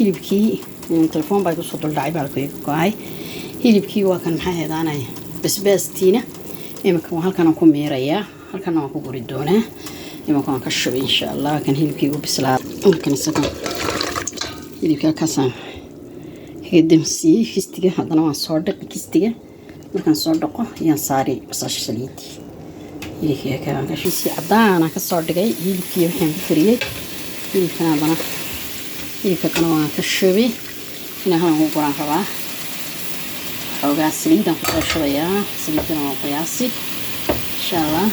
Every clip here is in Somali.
Hilibkii telefoon baa igu soo duldhacay, baalku iga go-ay. Hilibkii waa kan. Maxaa heedaanay, basbaastiina iminka halkan aan ku miirayaa, halkan waan ku guri doonaa. Iminka waan ka shubay, insha Allah. Kan hilibkii igu bislaaday halkan, isaga hilibka halkaasaan kaga damsiiyey kistiga. Haddana waan soo dhaqi kistiga. Markaan soo dhaqo ayaan saari basasha, saliidii, hilibkii kaan ka shubay. Cadaan ka soo dhigay hilibkii waxaan ku kariyey. Hilibkana haddana, hilibka kana waan ka shubay. Inaan halkan ku guraan rabaa. Xoogaa saliidaan kusoo shubayaa, saliidana waan qiyaasi, insha Allah.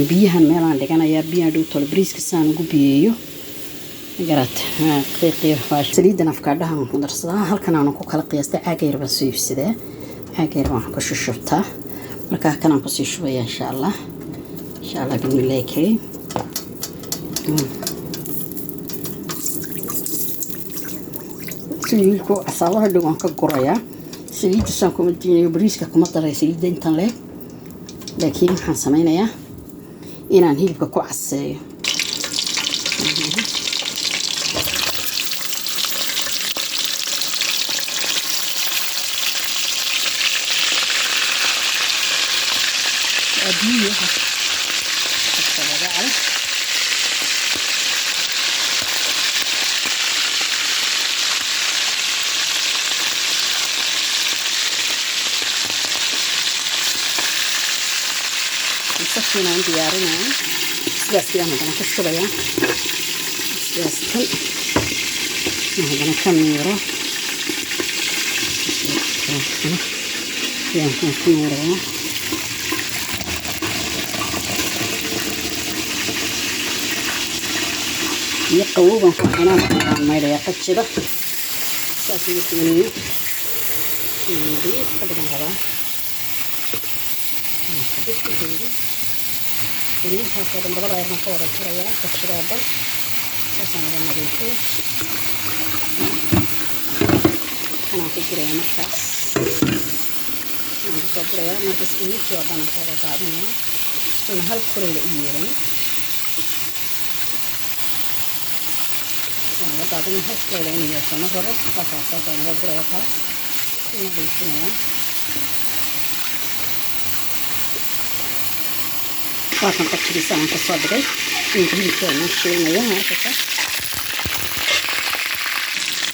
Biyahan meelaan dhiganayaa, biyahan dhow tolo bariiska saan ugu biyeeyo garat qiiqiyo. Saliidan afkaadhahan ku darsadaa, halkan aan ku kala qiyaastay. Caaga yar baan soo iibsadaa, caaga yar baan ku shushubtaa. Markaa kanaan kusii shubaya, insha Allah, insha Allah, bismillahi kariim. Saliidku casaadaha dhow waan ka gurayaa. Saliidda saan kuma diinayo, bariiska kuma daray saliidda intan leeg, laakiin waxaan sameynayaa inaan hilibka ku caseeyo. Biyo cale basashiina aan diyaarinaya. Sidaas ayaan haddana ku shubayaa. Sidaas tan haddana ka miiro ayaan kan ku miirayaa. Biyo qabow baan ku xinaan, waan maydhayaa qajida. Saas ugu doonayo inaan nadiif ka dhigan rabaa. Xabid ku keydin iniintaasoo dhan, dabada yar baan ka wada jirayaa. Qajida oo dhan saasaan uga nadiifin. Kanaan ku gurayaa, markaas waan kusoo gurayaa. Markaas iniintii oo dhan aan ka wada daadinayaa, una hal kulayla u yeelan. Waan uga daadinaya, hal kulayla inuu yeesho ma rabo. Halkaas saasaan uga guraya, taas ku nadiifinayaa. Waa kan qajigiisa aan kasoo dhigay. Inta hilibka noo shiilmaya markasa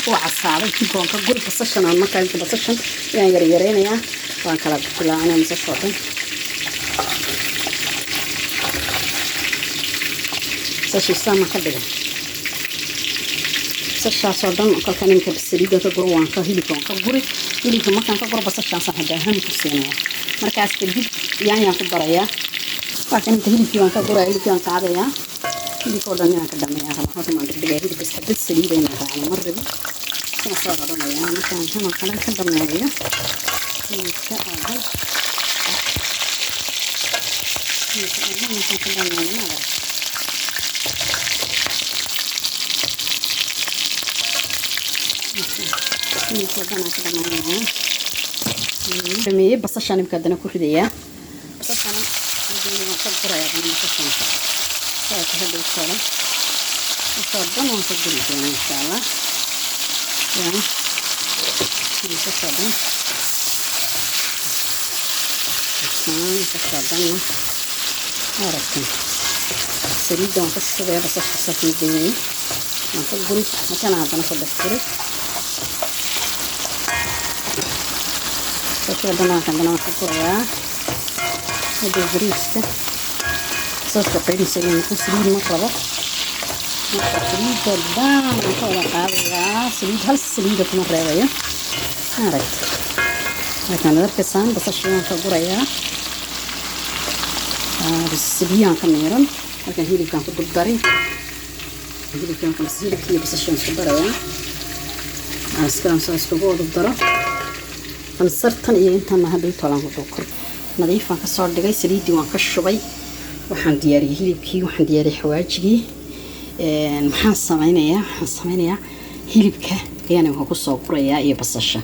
waa casaaday. Hilibka waan ka guri. Basashan aan markaa inta basashan ayaan yaryareynayaa, waan kala dilaacinaya basasha oo dhan. Basashii saama ka dhigay, basashaasoo dhan kolkaan iminka saliidda ka guro, waan ka hilibka waan ka guri. Hilibka markaan ka guro, basashaasaan hadda ham ku siinaya. Markaas kadib yaanyaan ku darayaa. Waa kan inta hilibkii waan ka guraya, hilibkii waan qaadayaa. Hilibka oo dhan inaan ka dhameeyaa rabaa. Halkan waan dhigdhigaya hilibka, xabad saliida inaan raacno ma rabi. Waan soo raranayaa markaan kan oo kale ka dhameeyo hilibka oo dhan. Hilibka oo dhan markaan ka dhameeyo, ma arag, hilibka oo dhan aan ka dhameeyaa, dhameeyey. Basashaan imika haddana ku ridayaa. Basashana waan ka gurayaa haddana. Basashan saaka hadhow kale basoo dhan waan ka guri doonaa, insha Allah. Ya basasoo dhan, basasoo dhanna aragtan saliidda waan ka shubaya. Basasha saas ma daynayo, waan ka guri. Halkana haddana ku dhex guri basasha dhan. Haddana waan ka gurayaa hadhow bariiska sooska qaydhiisa inuu noqon. Saliid ma rabo. Marka saliidda dhan waan ka wada qaadayaa, saliid hal saliida kuma reebayo. Aragt, halkaan ad arkaysaan basasha waan ka gurayaa, biyaan ka miiran. Halkaan hilibkaan ku dul daray, hilibkaan, hilibkii basashaan isku darayaa. Askaan saa iskugu wada daro kansartan iyo intan hadhow tolaan ku dul kor. Nadiif baan kasoo dhigay, saliiddii waan ka shubay. Waxaan diyaariyey hilibkii, waxaan diyaariyey xawaajigii. Maxaan sameynayaa? Waxaan sameynayaa hilibka ayaan imika kusoo gurayaa iyo basasha.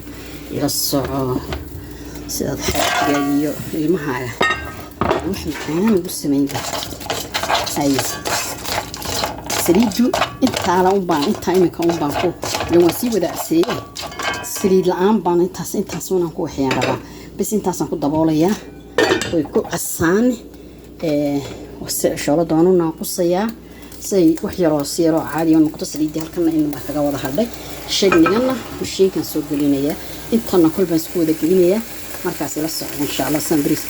Ila soco sidaad xaajigaaga iyo ilmahaaga wax macaan ugu sameyn. Hay, saliiddu intaa Intaala unbaan, intaa iminka unbaan ku ilan waan sii wada caseeye. Saliid la-aan baan intaas unaan ku waxyaan rabaa. Bas, intaasaan ku daboolayaa, way ku casaan. Shoolada waan u naaqusayaa say wax yaroo si yaroo caadi oo noqoto. Saliiddii halkana in baa kaga wada hadhay. Shegniganna mashiinkan soo gelinayaa, intana kol baan isku wada gelinayaa. Markaas ila socda, insha Allah, saan bariiska.